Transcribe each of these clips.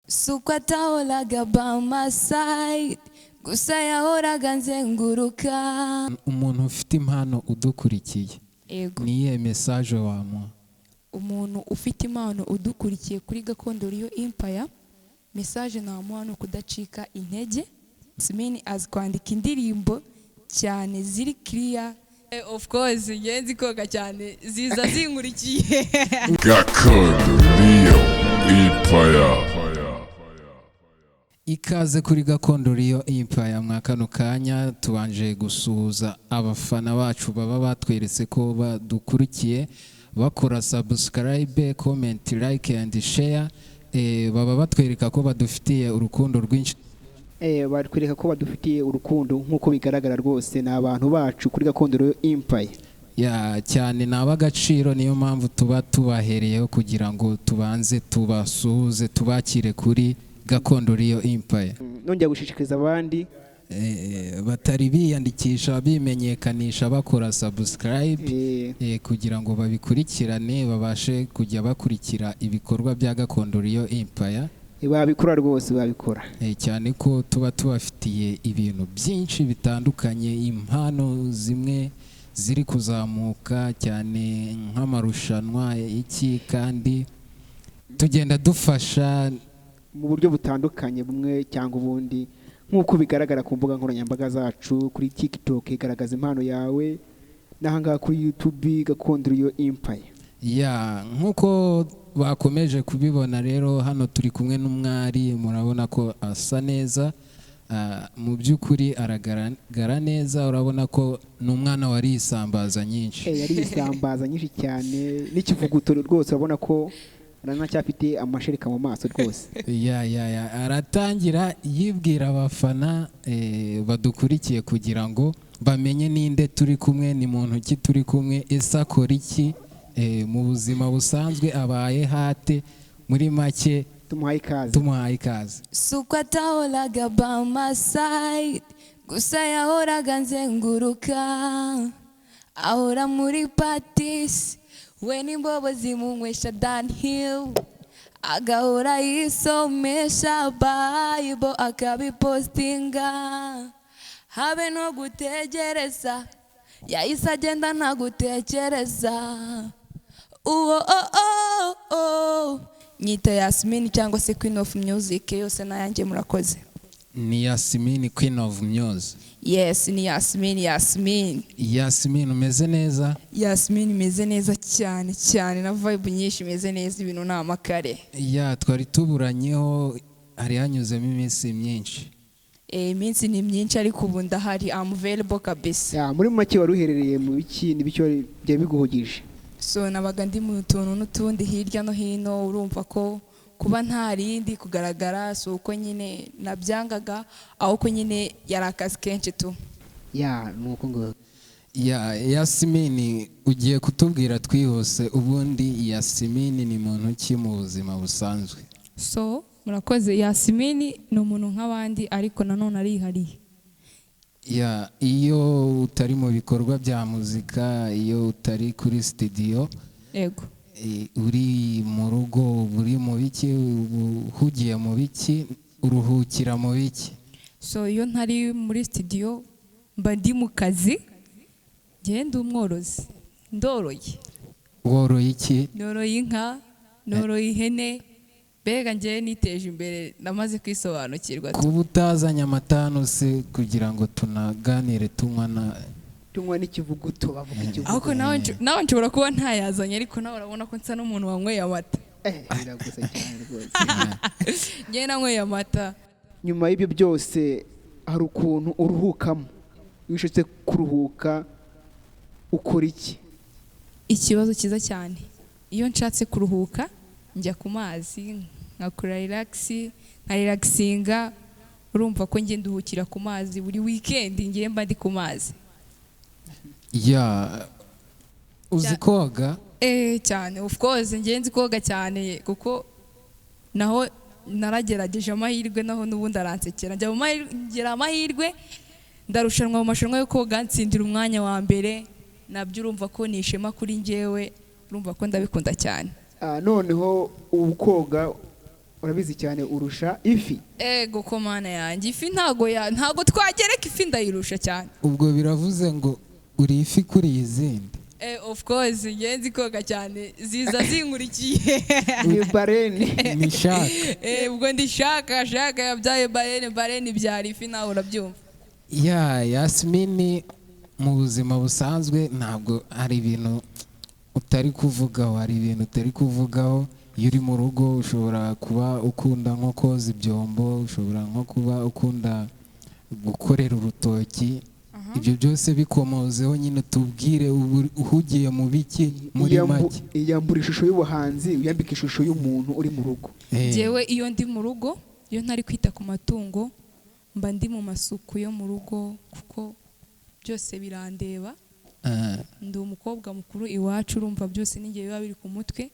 Si uko atahoraga by my side, gusa yahoraga nzenguruka. Umuntu ufite impano udukurikiye, Yego. ni iyihe message wamuha? Umuntu ufite impano udukurikiye kuri Gakondo Real Empire, message namuha ni ukudacika intege. Yasmini azi kwandika indirimbo cyane ziri clear. Of course, ngenzi nzi koga cyane, ziza zinkurikiye. Gakondo Real Empire. Ikaze kuri Gakondo Real Empire. Mwa kano kanya tubanje gusuhuza abafana bacu baba batweretse ko badukurikiye, bakora subscribe, comment, like and share. Baba batwereka ko badufitiye urukundo rwinshi. Batwereka ko badufitiye urukundo nk'uko bigaragara rwose, ni abantu bacu kuri Gakondo Royal Empire. Ya, cyane, ni ab'agaciro. Niyo mpamvu tuba tubahereyeho kugira ngo tubanze tubasuhuze, tubakire kuri Gakondo Real Empire. Nongera gushishikariza abandi batari biyandikisha, bimenyekanisha, bakora subscribe kugira ngo babikurikirane, babashe kujya bakurikira ibikorwa bya Gakondo Real Empire. Babikora rwose, babikora. Cyane ko tuba tubafitiye ibintu byinshi bitandukanye, impano zimwe ziri kuzamuka cyane, nk'amarushanwa iki, kandi tugenda dufasha mu buryo butandukanye bumwe cyangwa ubundi, nk'uko bigaragara ku mbuga nkoranyambaga zacu: kuri TikTok igaragaza impano yawe, n'ahangaha kuri YouTube Gakondo Royal Empire. Ya, nk'uko bakomeje kubibona rero, hano turi kumwe n'umwari, murabona ko asa neza. Mu by'ukuri aragaragara neza, urabona ko ni umwana wariye isambaza nyinshi. Yari isambaza nyinshi cyane n'ikivuguto rwose, urabona ko aranacyafite amashereka mu maso rwose. Ya, aratangira yibwira abafana badukurikiye kugira ngo bamenye ninde turi kumwe, ni muntu ki turi kumwe, ese akora iki mu buzima busanzwe, abaye hate muri make. Tumuhaye ikaze. Tumuhaye ikaze. Si uko atahoraga by my side, gusa yahoraga nzenguruka, ahora muri parties, we n'imbobo zimunywesha downhill, agahora yisomesha Bible, akabipostinga, habe no gutegereza yahise agenda nta gutekereza. Uwo oh, oh, oh. Nyita Yasmini cyangwa se Queen of Music, yose nayanjye. Murakoze. Ni Yasmini, Queen of Music? Yes, ni Yasmini, Yasmini. Yasmini, umeze neza? Yasmini imeze neza cyane cyane, na vibe nyinshi, imeze neza, ibintu ni amakare. Ya, twari tuburanyeho, hari hanyuzemo iminsi myinshi. Iminsi ni myinshi, ariko ubu ndahari, am available kabisa. Ya, muri make wari uherereye mu biki n'ibiki wari byari biguhugije? So nabaga ndi mu tuntu n'utundi hirya no hino. Urumva ko kuba ntarindi kugaragara si uko nyine nabyangaga, ahubwo nyine yari akazi kenshi tu. Ya, ni uko ngo. Ya, Yasimini, ugiye kutubwira twihuse, ubundi Yasimini ni muntu ki mu buzima busanzwe? So murakoze. Yasimini ni umuntu nk'abandi, ariko nanone arihariye. Ya, iyo utari mu bikorwa bya muzika, iyo utari kuri studio, Yego. Uri mu rugo, uri mu biki? Uba uhugiye mu biki? Uruhukira mu biki? So iyo ntari muri studio, mba ndi mu kazi. Njyewe ndi umworozi, ndoroye. Woroye iki? Noroye inka, noroye ihene, mbega njyewe niteje imbere, namaze kwisobanukirwa. Kuba utazanye amata hano se kugira ngo tunaganire tunywa na Tunywa n'ikivuguto, bavuga ikivuguto. Ariko nawe nshobora kuba ntayazanye, ariko nawe urabona ko nsa n'umuntu wanyweye amata. Biragusa cyane rwose. Njyewe nanyweye amata. Nyuma y'ibyo byose, hari ukuntu uruhukamo. Iyo ushatse kuruhuka ukora iki? Ikibazo cyiza cyane. Iyo nshatse kuruhuka njya ku mazi, nkakora relax, nkarelaxinga. Urumva ko njye nduhukira ku mazi. Buri weekend ngiye mba ndi ku mazi. Ya, uzi koga? Cyane, of course, ngiye nzi koga cyane, kuko naho naragerageje amahirwe, naho n'ubundi aransekera, njya mu mahirwe, ngira amahirwe ndarushanwa mu marushanwa yo koga, ntsindira umwanya wa mbere. Nabyo urumva ko ni ishema kuri njyewe, urumva ko ndabikunda cyane. Noneho ubu koga Urabizi cyane, urusha ifi. Ego ko Mana yanjye, ifi ntago ya ntago twagereka, ifi ndayirusha cyane. Ubwo biravuze ngo uri ifi kuri izindi. Of course, njye nzi koga cyane, ziza zinkurikiye. Ni baleine. Ni shark. Ubwo ndi shark, shark yabyaye baleine, baleine ibyara ifi, nawe urabyumva. Ya Yasmini, mu buzima busanzwe ntabwo hari ibintu utari kuvugaho, hari ibintu utari kuvugaho. Iyo uri mu rugo ushobora kuba ukunda nko koza ibyombo, ushobora nko kuba ukunda gukorera urutoki. Ibyo byose bikomozeho nyine, tubwire ubu uhugiye mu biki muri make. Iyambura ishusho y'ubuhanzi, uyambika ishusho y'umuntu uri mu rugo. Njyewe iyo ndi mu rugo, iyo ntari kwita ku matungo, mba ndi mu masuku yo mu rugo kuko byose birandeba. Ndi umukobwa mukuru iwacu, urumva byose ninjye biba biri ku mutwe,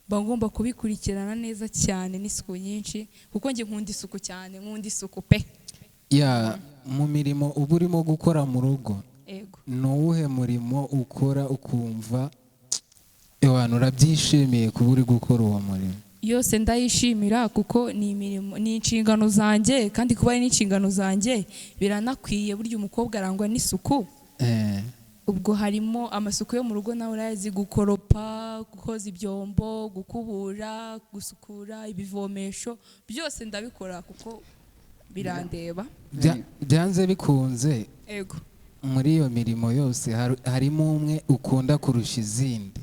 mba ngomba kubikurikirana neza cyane n'isuku nyinshi, kuko njye nkunda isuku cyane, nkunda isuku pe. Ya, mu mirimo uba urimo gukora mu rugo, Ego. ni uwuhe murimo ukora ukumva ewana urabyishimiye kuba uri gukora uwo murimo? Yose ndayishimira kuko ni imirimo, ni inshingano zanjye, kandi kuba ari n'inshingano zanjye biranakwiye. Burya umukobwa arangwa n'isuku. Ubwo harimo amasuku yo mu rugo, nawe urayazi: gukoropa, koza ibyombo, gukubura, gusukura ibivomesho, byose ndabikora kuko birandeba. Byanze bikunze, Ego. muri iyo mirimo yose harimo umwe ukunda kurusha izindi.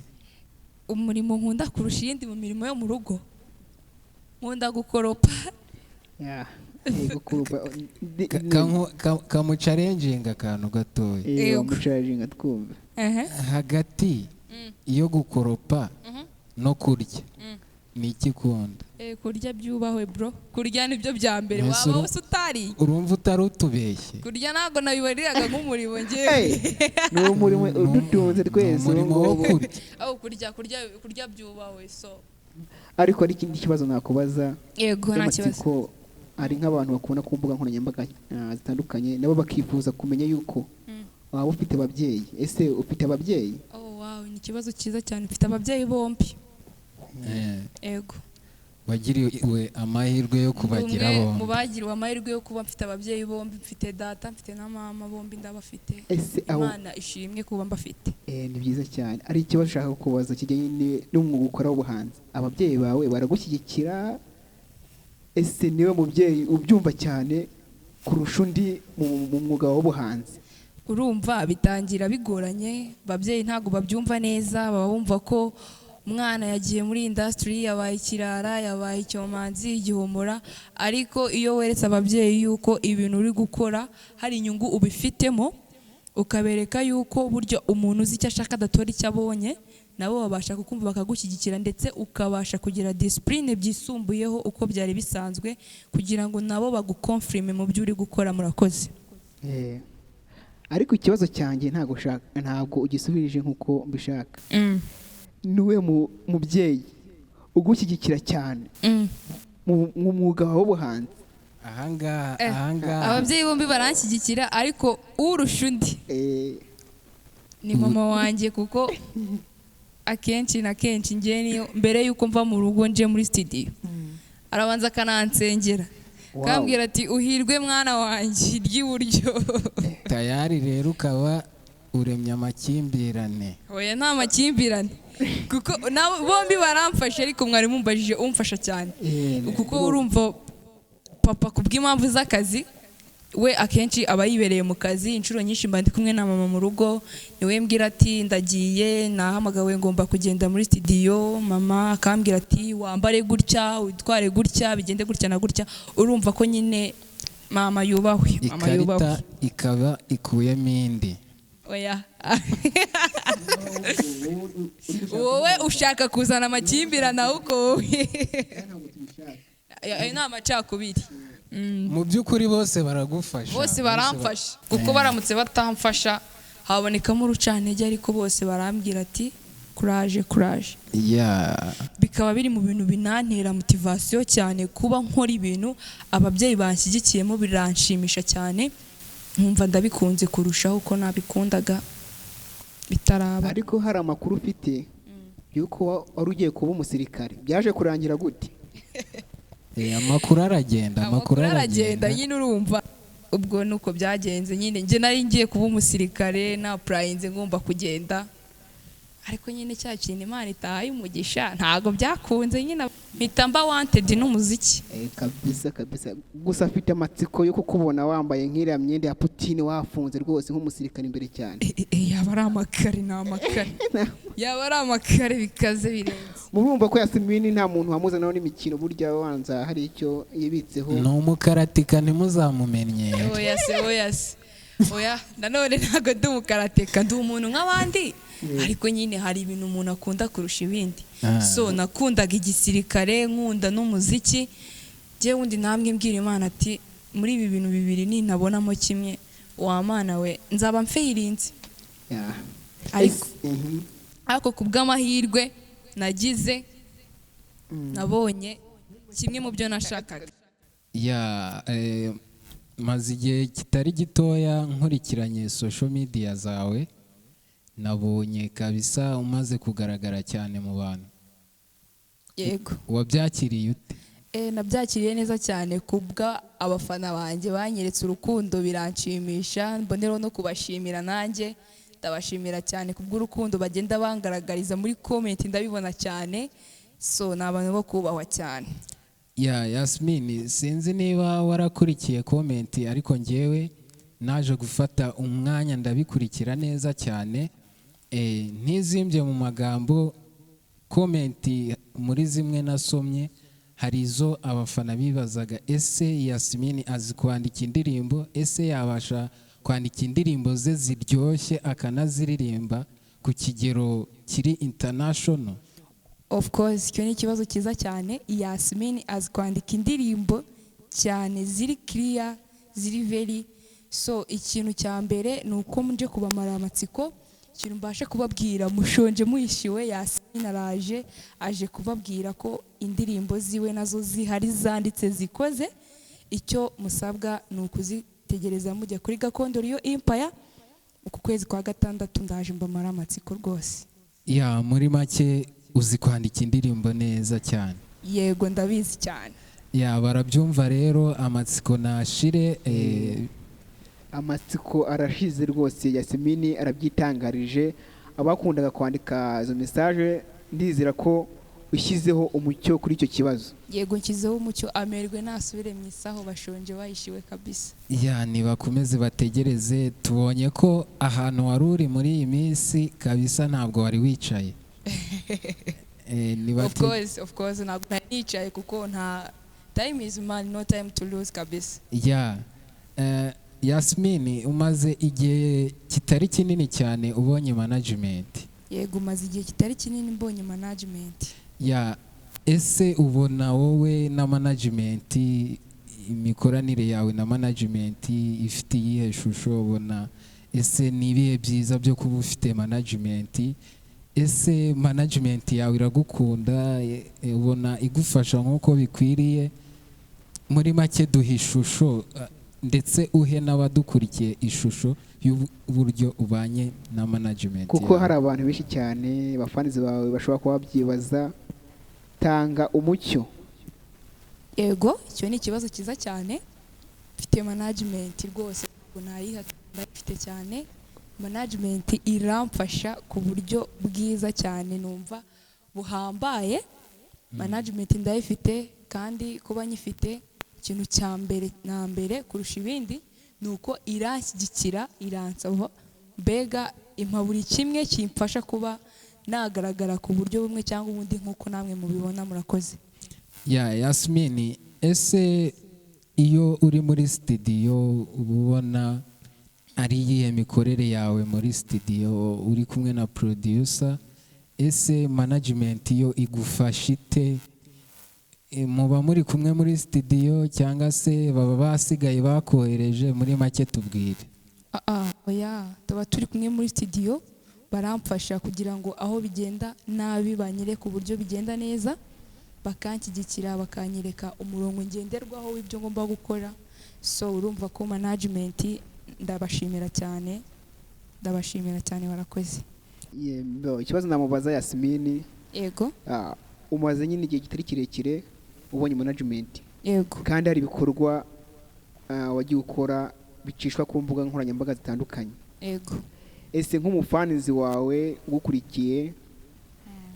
Umurimo nkunda kurusha iyindi mu mirimo yo mu rugo, nkunda gukoropa. Ya, yego, kurupa. Kamuchallenginga akantu gatoya. Yego. Wamuchallenginga twumve. Ehe. Hagati yo gukoropa no kurya, ni iki ukunda? Kurya byubahwe bro, kurya nibyo bya mbere. Mbese Waba wose utariye. Urumva utari utubeshye? Kurya ntabwo nabibariraga nk'umurimo njyewe. Hey, ni umurimo udutunze twese. Ni umurimo wo ubu ngubu. kurya. Aho kurya, kurya, kurya byubahwe, so. Ariko hari ikindi kibazo nakubaza Yego, nta kibazo. by'amatsiko. Hari nk'abantu bakubona ku mbuga nkoranyambaga zitandukanye, nabo bakifuza kumenya yuko waba ufite ababyeyi. Ese ufite ababyeyi? Oh wow, ni ikibazo cyiza cyane. Mfite ababyeyi bombi. Ego. Wagiriwe amahirwe yo kubagira Umwe mu bombi. bagiriwe amahirwe yo kuba mfite ababyeyi bombi. Mfite data, mfite na mama, bombi ndabafite. Ese aho Imana ishimwe kuba mbafite. Ni byiza cyane. Ari ikibazo ushaka kubaza kijyanye n'umwuga ukora w'ubuhanzi: ababyeyi bawe baragushyigikira? Ese niwe mubyeyi ubyumva cyane kurusha undi mu mwuga w'ubuhanzi? Urumva bitangira bigoranye, ababyeyi ntabwo babyumva neza, baba bumva ko umwana yagiye muri industry yabaye ikirara, yabaye icyomanzi, igihomora. Ariko iyo weretse ababyeyi yuko ibintu uri gukora hari inyungu ubifitemo, ukabereka yuko burya umuntu uzi icyo ashaka adatora icyo abonye, nabo babasha kukumva bakagushyigikira, ndetse ukabasha kugira discipline byisumbuyeho uko byari bisanzwe, kugira ngo nabo baguconfirme mu byo uri gukora. Murakoze. Ariko ikibazo cyanjye ntabwo ushaka, ntabwo ugisubirije nk'uko mbishaka. Niwe mubyeyi ugushyigikira cyane mu mwuga wawe w'ubuhanzi? Ahangaha, ahangaha. Ababyeyi bombi baranshyigikira, ariko urusha undi ni mama wanjye, kuko akenshi na kenshi njye niyo mbere y'uko mva mu rugo nje muri studio arabanza akanansengera, akambwira ati: "Uhirwe mwana wanjye, ry'iburyo." Tayari rero ukaba uremye amakimbirane. Oya, nta makimbirane, kuko nabo bombi baramfasha, ariko mwari mumbajije umfasha cyane, kuko urumva papa ku bw'impamvu z'akazi we akenshi aba yibereye mu kazi. Inshuro nyinshi mba ndi kumwe na mama mu rugo, niwe mbwira ati: "Ndagiye, nahamagawe, ngomba kugenda muri studio." Mama akambwira ati: "Wambare gutya, witware gutya, bigende gutya na gutya." Urumva ko nyine mama yubahwe, mama Ikarita yubahwe. ikaba ikuyemo indi. Oya, wowe ushaka kuzana amakimbirane, ahubwo wowe ayo ni amacakubiri. Mu by'ukuri bose baragufasha. Bose baramfasha, kuko baramutse batamfasha habonekamo urucantege, ariko bose barambwira ati: "Courage, courage." Bikaba biri mu bintu binantera motivation cyane. Kuba nkora ibintu ababyeyi banshyigikiyemo biranshimisha cyane, nkumva ndabikunze kurushaho uko nabikundaga bitaraba. Ariko hari amakuru ufite y'uko wari ugiye kuba umusirikare, byaje kurangira gute? Amakuru aragenda, amakuru aragenda nyine, urumva ubwo nuko byagenze nyine. Njye nari ngiye kuba umusirikare, napurayinze ngomba kugenda, ariko nyine cya kintu Imana itahaye umugisha ntago byakunze nyine, mpita mba wanted n'umuziki. Kabisa kabisa. Gusa afite amatsiko yo kukubona wambaye nk'iriya myenda ya Putin, wafunze rwose nk'umusirikare imbere cyane. Yaba ari amakare, ni amakare, yaba ari amakare bikaze birenze. Murumva ko Yasmine nta muntu wamuzanaho n'imikino, burya wanza hari icyo yibitseho. Ni umukaratika, ntimuzamumenyere. Oya se, oya se, oya, nanone ntabwo ndi umukarateka, ndi umuntu nk'abandi, ariko nyine hari ibintu umuntu akunda kurusha ibindi. So nakundaga igisirikare, nkunda n'umuziki. Njyewe wundi namwe mbwira Imana ati muri ibi bintu bibiri nintabonamo kimwe, wa Mana we, nzaba mfeyirinze. Ariko ku bw'amahirwe nagize, nabonye kimwe mu byo nashakaga. Maze igihe kitari gitoya nkurikiranye social media zawe, nabonye kabisa umaze kugaragara cyane mu bantu. Yego. Wabyakiriye ute? Nabyakiriye neza cyane kubwa abafana banjye banyeretse urukundo, biranshimisha, mboneraho no kubashimira nanjye. Ndabashimira cyane kubw'urukundo bagenda bangaragariza muri comment, ndabibona cyane. So ni abantu bo kubahwa cyane. Yasmine, sinzi niba warakurikiye comment, ariko njyewe naje gufata umwanya ndabikurikira neza cyane. Ntizimbye mu magambo, comment muri zimwe nasomye hari izo abafana bibazaga: ese Yasmine azi kwandika indirimbo? Ese yabasha kwandika indirimbo ze ziryoshye akanaziririmba ku kigero kiri international? Of course, icyo ni ikibazo cyiza cyane. Yasmine azi kwandika indirimbo cyane ziri clear, ziri very. So ikintu cya mbere ni uko nje kubamara amatsiko, ikintu mbasha kubabwira, mushonje muhishiwe, Yasmine araje, aje kubabwira ko indirimbo ziwe nazo zihari, zanditse, zikoze. Icyo musabwa ni ukuzitegereza mujya kuri Gakondo Real Empire. Uku kwezi kwa gatandatu ndaje mbamara amatsiko rwose. Ya, muri make uzi kwandika indirimbo neza cyane. Yego, ndabizi cyane. Ya, barabyumva rero, amatsiko nashire. Amatsiko arashize rwose, Yasmine arabyitangarije. Abakundaga kwandika izo message, ndizera ko ushyizeho umucyo kuri icyo kibazo. Yego, nshyizeho umucyo, amerwe nasubire mu isaho, bashonje bayishiwe kabisa. Ya, nibakomeze bategereze. Tubonye ko ahantu wari uri muri iyi minsi kabisa ntabwo wari wicaye. Of course, of course, ntabwo nari nicaye kuko nta time is money, no time to lose kabisa. Ya, Yasmine, umaze igihe kitari kinini cyane ubonye management. Yego, umaze igihe kitari kinini mbonye management. Ya, ese ubona wowe na management, imikoranire yawe na management ifite iyihe shusho? Ubona ese ni ibihe byiza byo kuba ufite management? Ese management yawe iragukunda? Ubona igufasha nk'uko bikwiriye? Muri make duha ishusho, ndetse uhe n'abadukurikiye ishusho y'uburyo ubanye na management kuko yawe. Hari abantu benshi cyane, bafanizi bawe, bashobora kuba babyibaza. Tanga umucyo. Yego, icyo ni ikibazo cyiza cyane. Mfite management rwose, ntabwo nayiha, ndayifite cyane. Management iramfasha ku buryo bwiza cyane, numva buhambaye. Management ndayifite, kandi kuba nyifite, ikintu cya mbere na mbere kurusha ibindi ni uko iranshyigikira, iransaba, mbega impa buri kimwe kimfasha kuba nagaragara ku buryo bumwe cyangwa ubundi nk'uko namwe mubibona. Murakoze. Ya, Yasmine, ese iyo uri muri studio uba ubona ari iyihe mikorere yawe muri studio uri kumwe na producer? Ese management yo igufasha ite? Muba muri kumwe muri studio cyangwa se baba basigaye bakohereje? Muri make tubwire. Oya, tuba turi kumwe muri studio, baramfasha kugira ngo aho bigenda nabi banyereke uburyo bigenda neza, bakanshyigikira, bakanyereka umurongo ngenderwaho w'ibyo ngomba gukora. So urumva ko management ndabashimira cyane, ndabashimira cyane, barakoze. Ikibazo namubaza Yasmine. Yego. Umaze nyine igihe kitari kirekire ubonye management. Yego. Kandi hari ibikorwa wagiye ukora bicishwa ku mbuga nkoranyambaga zitandukanye. Yego. Ese nk'umufanizi wawe ugukurikiye,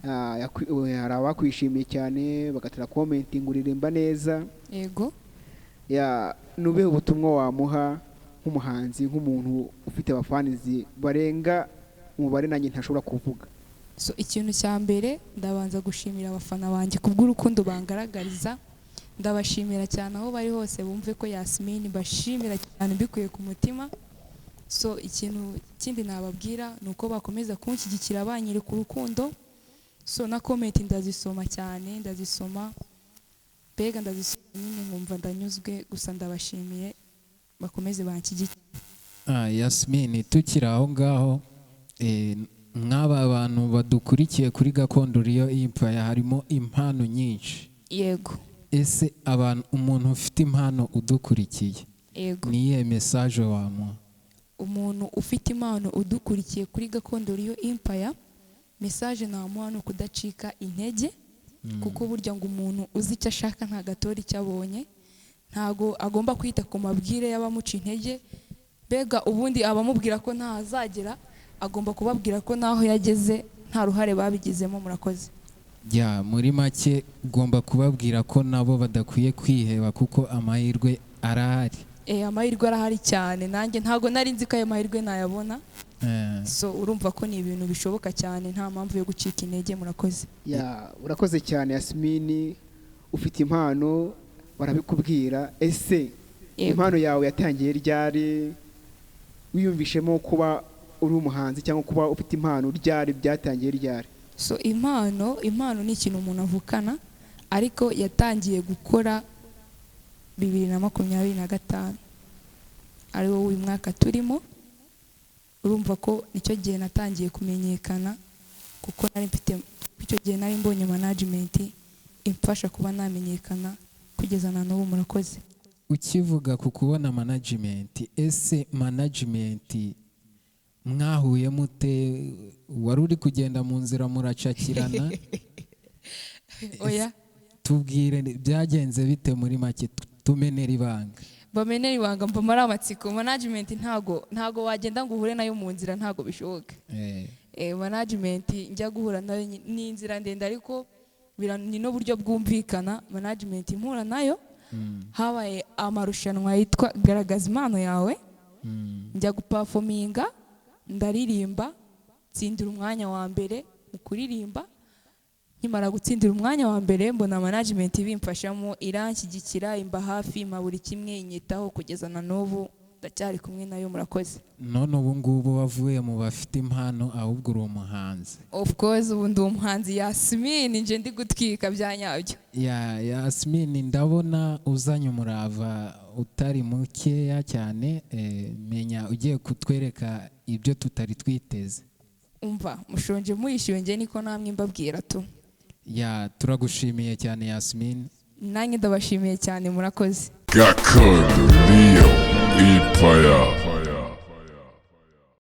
hari abakwishimiye cyane bagatera comment ngo uririmba neza. Yego. Ya, ni ubuhe butumwa wamuha nk'umuhanzi, nk'umuntu ufite abafanizi barenga umubare nanjye ntashobora kuvuga? So ikintu cya mbere, ndabanza gushimira abafana banjye kubw'urukundo bangaragariza. Ndabashimira cyane aho bari hose, bumve ko Yasmin mbashimira cyane mbikuye ku mutima. So ikintu kindi nababwira ni uko bakomeza kunshyigikira, banyereka urukundo. So na comment ndazisoma cyane, ndazisoma, mbega ndazisoma nyine nkumva ndanyuzwe. Gusa ndabashimiye, bakomeze banshyigikire. Yasmin, tukiri aho ngaho, mw'aba bantu badukurikiye kuri Gakondo Real Empire harimo impano nyinshi. Yego. Ese abantu, umuntu ufite impano udukurikiye, Yego. ni iyihe message wamuha? Umuntu ufite impano udukurikiye kuri Gakondo Real Empire, message namuha ni ukudacika intege, kuko burya ngo umuntu uzi icyo ashaka ntabwo atora icyo abonye. Ntabwo agomba kwita ku mabwire y'abamuca intege. Mbega ubundi abamubwira ko ntahazagera, agomba kubabwira ko n'aho yageze nta ruhare babigizemo. Murakoze. Ya, muri make ugomba kubabwira ko nabo badakwiye kwiheba kuko amahirwe arahari. Amahirwe arahari cyane. Nanjye ntabwo nari nzi ko ayo mahirwe nayabona. So urumva ko ni ibintu bishoboka cyane, nta mpamvu yo gucika intege. Murakoze. Ya, urakoze cyane Yasmini. Ufite impano, barabikubwira. Ese Yego. impano yawe yatangiye ryari? Wiyumvishemo kuba uri umuhanzi cyangwa kuba ufite impano ryari? Byatangiye ryari? So impano ni ikintu umuntu avukana, ariko yatangiye gukora 2025, ari wo uyu mwaka turimo. Urumva ko nicyo gihe natangiye kumenyekana, kuko nari mfite, icyo gihe nari mbonye management imfasha kuba namenyekana kugeza na n'ubu. Murakoze. Ukivuga ku kubona management, ese management mwahuye mute? Wari uri kugenda mu nzira muracakirana? Oya. Tubwire byagenze bite muri make, tumenere ibanga. Bamenera ibanga, mva muri amatsiko. Management ntago wagenda ngo uhure nayo mu nzira, ntago bishoboka. Management njya guhura nayo ni inzira ndende, ariko ni n'uburyo bwumvikana. Management impura nayo, habaye amarushanwa yitwa Garagaza Impano Yawe. Njya guperforminga, ndaririmba, ntsindira umwanya wa mbere mu kuririmba. Nkimara gutsindira umwanya wa mbere, mbona management ibimfashamo, iranshyigikira, imba hafi, impa buri kimwe, inyitaho kugeza na n'ubu ndacyari kumwe nayo. Murakoze. None ubu ngubu wavuye mu bafite impano, ahubwo uri umuhanzi. Of course, ubu ndi umuhanzi Yasmin, nje ndi gutwika bya nyabyo. Ya, Yasmin, ndabona uzanye umurava utari mukeya cyane, menya ugiye kutwereka ibyo tutari twiteze. Umva, mushonje muyishyuye, nge niko namwe mbabwira tu. Ya, turagushimiye cyane Yasmin. Nanjye ndabashimiye cyane, murakoze. Gakondo Real Empire.